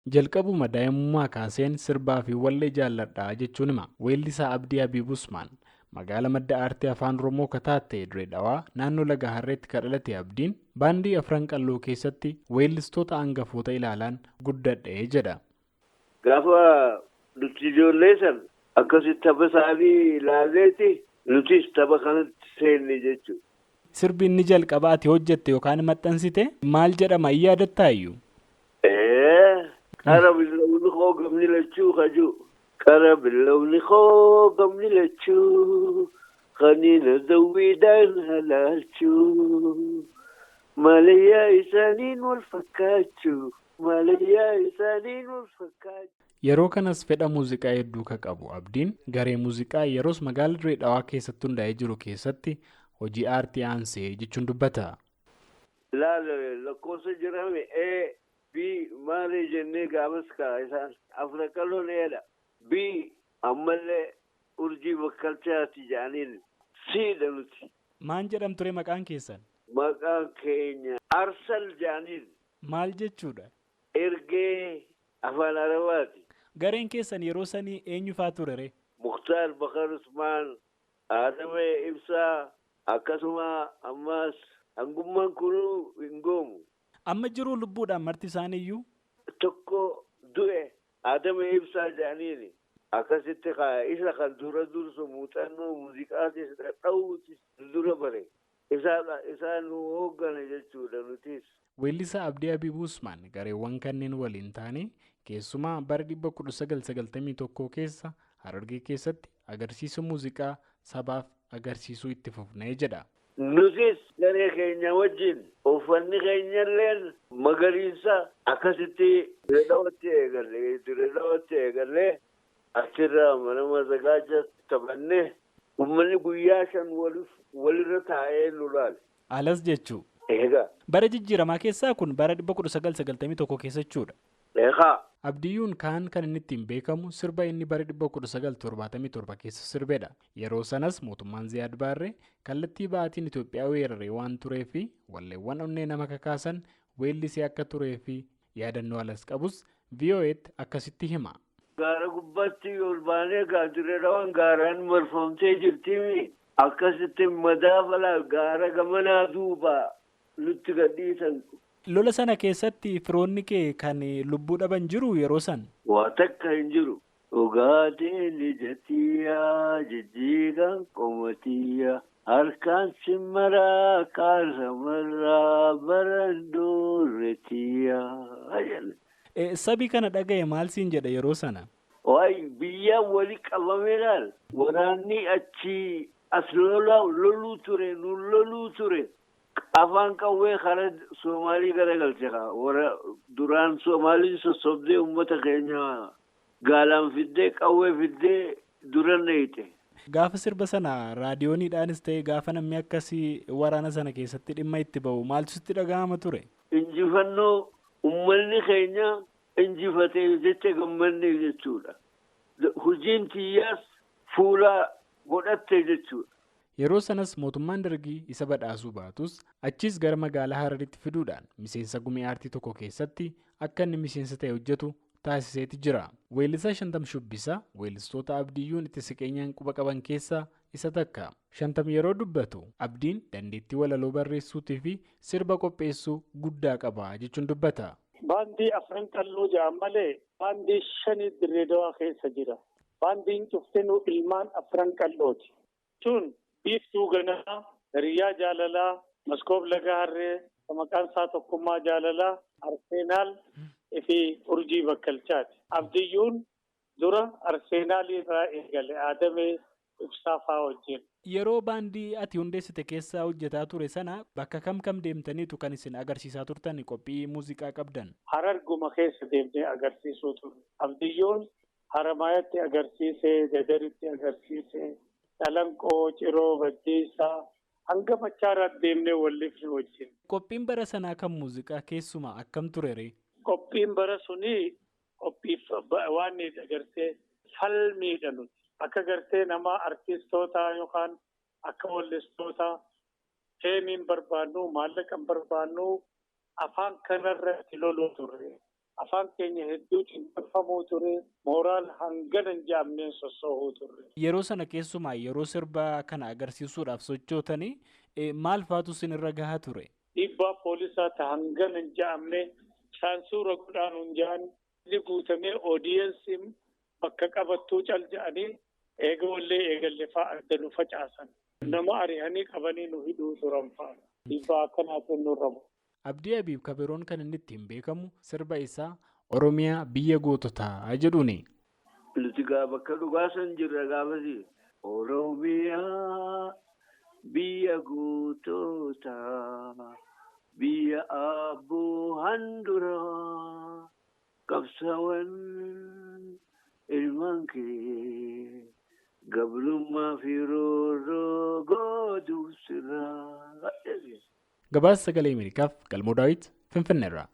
Jalqabuma daa'imummaa kaaseen sirbaa fi wallee jaalladha jechuun hima. Weellisaa Abdii Abiib Usmaan magaala madda aartii afaan Oromoo kataatte Dirree Dhawaa naannoo Laga Harreetti kan dhalate Abdiin baandii Afran Qalloo keessatti weellistoota hangafoota ilaalaan guddadhe jedha. Gaafa nuti ijoollee san akkasitti tapha isaanii ilaalleeti nutis tapha kanatti seenne jechuudha. Sirbi inni jalqaba ati hojjette yookaan maxxansite maal jedhama hin yaadattaayyuu? Qara billawni koo gamni lachuu kajuu. Qara billawni koo gamni lachuu. Qaniina dawwiidhaan halaalchuu. Malayyaa isaaniin wal fakkaachuu. Malayyaa isaaniin wal fakkaachuu. Yeroo kanas fedha muuziqaa hedduu kan qabu Abdiin garee muuziqaa yeroos magaalaa Dirree Dhawaa keessatti hundaa'ee jiru keessatti hojii aartii aansee jechuun dubbata. Laala lakkoofsa jirame A B maali jennee gaafas kaa isaan Afran Qalloon Eedha. B ammallee Urjii Bakkalchaati jedhaniin C'dha nuti. Maan jedham ture maqaan keessan? Maqaan keenya Arsal jedhaniin. Maal jechuudha? Ergee afaan Arabaati. Gareen keessan yeroo sanii eenyu faa ture ree? Muktaar Bakar Usmaan, Adamee Ibsaa, akkasuma ammas hangummaan kunuu hin goomu. Amma jiruu lubbuudhaan marti isaaniiyyuu? Tokko du'e Adamee Ibsaa jedhaniini. Akkasitti isa kan dura dursu muuxannoo muuziqaatis dhadha'uutis dura bare. Isaan nu hooggane jechuudha nutis. Weellisaa Abdii Abiib Usmaan gareewwan kanneen waliin ta'anii keessumaa bara 1991 keessa Harargee keessatti agarsiisa muuziqaa sabaaf agarsiisuu itti fufnee jedha. Nutis garee keenya wajjin uffanni keenyalleen magariisa akkasitti dirree eegallee achirraa mana mazagaajaa taphannee uummanni guyyaa 5 walirra taa'ee nu laale. Alas jechuu. Egaa. Bara jijjiiramaa keessaa kun bara 1991 keessa jechuudha. Egaa. Abdiyyuun kaan kan inni ittiin beekamu sirba inni bara 1977 keessa sirbedha. Yeroo sanas mootummaan Ziyaad Baarree kallattii ba'aatiin Itoophiyaa weeraree waan turee fi walleewwan onnee nama kakaasan weellisee akka turee fi yaadannoo alas qabus VOA'tti akkasitti hima. Gaara gubbaatti ol baanee Dirree Dhawaan gaaraan marfamtee jirti. Akkasitti madaafalaa gaara gamanaa duubaa nutti gadhiisan. Lola sana keessatti firoonni kee kan lubbuu dhaban jiru yeroo san? Waa takka hin jiru. Dhugaatiin ijatiyyaa jijjiiran qomatiyyaa harkaan simmaraa kaarsamarraa barandoorretiyyaa. Sabi kana dhaga'e maal siin jedha yeroo sana? Waay biyyaan wali qabamee laal. Waraanni achii as loluu ture nu loluu ture. Afaan qawwee karaa Soomaalii garagalche warra duraan Soomaaliin sossobdee uummata keenya gaalaan fiddee qawwee fiddee dura neeyite. Gaafa sirba sana raadiyooniidhaanis ta'e gaafa namni akkasii waraana sana keessatti dhimma itti ba'u maaltu sitti dhaga'ama ture? Injifannoo uummanni keenya injifatee jecha gammanne jechuudha. Hojiin tiyyaas fuula godhatte jechuudha. Yeroo sanas mootummaan dargii isa badhaasuu baatus achis gara magaalaa Hararitti fiduudhaan miseensa gumii aartii tokko keessatti akka inni miseensa ta'e hojjetu taasiseeti jira. Weellisaa Shantam Shubbisaa weellistoota Abdiyyuun itti siqeenyaan quba qaban keessaa isa takka. Shantam yeroo dubbatu Abdiin dandeettii walaloo barreessuutii fi sirba qopheessuu guddaa qaba jechuun dubbata. Baandii Afran Qalloo jedhan malee baandii 5 Dirree Dhawaa keessa jira. Baandiin cuftinuu ilmaan Afran Qallooti. Tun Biiftuu Ganaa, Hiriyaa Jaalalaa, Maskoob Laga Harree, maqaan isaa Tokkummaa Jaalalaa, Arseenaal fi Urjii Bakkalchaati. Abdiyyuun dura Arseenaal irraa eegale Adamee Ibsaa fa'aa wajjin. Yeroo baandii ati hundeessite keessa hojjetaa ture sana bakka kam kam deemtaniitu kan isin agarsiisaa turtan qophii muuziqaa qabdan? Hararguma keessa deemnee agarsiisuu ture. Abdiyyuun Haramaayatti agarsiisee, Dadaritti agarsiisee, Dhalanqoo, Ciroo, Baddeessaa hanga Machaaraatti deemnee wallifni wajjin. Qophiin bara sanaa kan muuziqaa keessumaa akkam ture ree? Qophiin bara sunii qophii waan agartee falmiidha nuti. Akka gartee nama artistoota yookaan akka wallistoota feemiin barbaannu maallaqa barbaannu afaan kanarratti loluu turre. Afaan keenya hedduu cimfamuu ture. Mooraal hangana hin jaamneen sossoohuu turre. Yeroo sana keessumaa yeroo sirba kana agarsiisuudhaaf sochootanii maal faatu isinirra gahaa ture? Dhiibbaa poolisaa ta hangana hin jaamne saansuura godhaan hin jaan inni guutamee oodiyensiin bakka qabattuu cal ja'anii eega wallee eegalle fa'aa adda nu facaasan. Nama ari'anii qabanii nu hidhuu turan fa'a. Dhiibbaa akkanaatiin nurra bu'u. Abdii Abiib Kabiroon kan inni ittiin beekamu sirba isaa Oromiyaa biyya goototaa jedhuuni. Nuti gaa bakka dhugaasan jirra gaafasi. Oromiyaa biyya goototaa biyya abboo handuraa qabsaawwan ilmaan kee gabrummaa fi roorroo gootuu sirraa. Gabaasa Sagalee Ameerikaaf Galmoo Daawit Finfinneerraa.